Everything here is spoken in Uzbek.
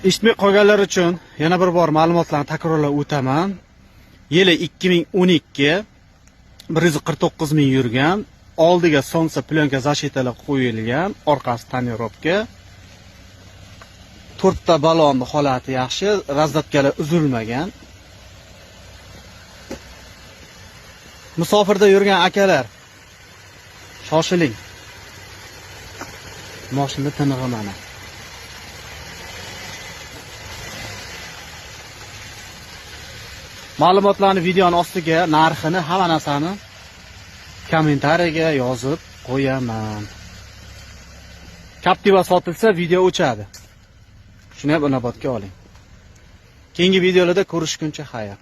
Eshitmay qolganlar uchun yana bir bor ma'lumotlarni takrorlab o'taman. Yili 2012, 149 ming yurgan, oldiga солнце plyonka защита lar qo'yilgan, orqasi tonirovka. 4 ta balonni holati yaxshi, razdatkalar uzilmagan. Musofirda yurgan akalar, shoshiling. Mashina tinig'i mana. Ma'lumotlarni videoning ostiga, narxini, hamma narsani kommentariyaga yozib qo'yaman. Captiva sotilsa video o'chadi. Shuni ham inobatga oling. Keyingi videolarda ko'rishguncha xayr.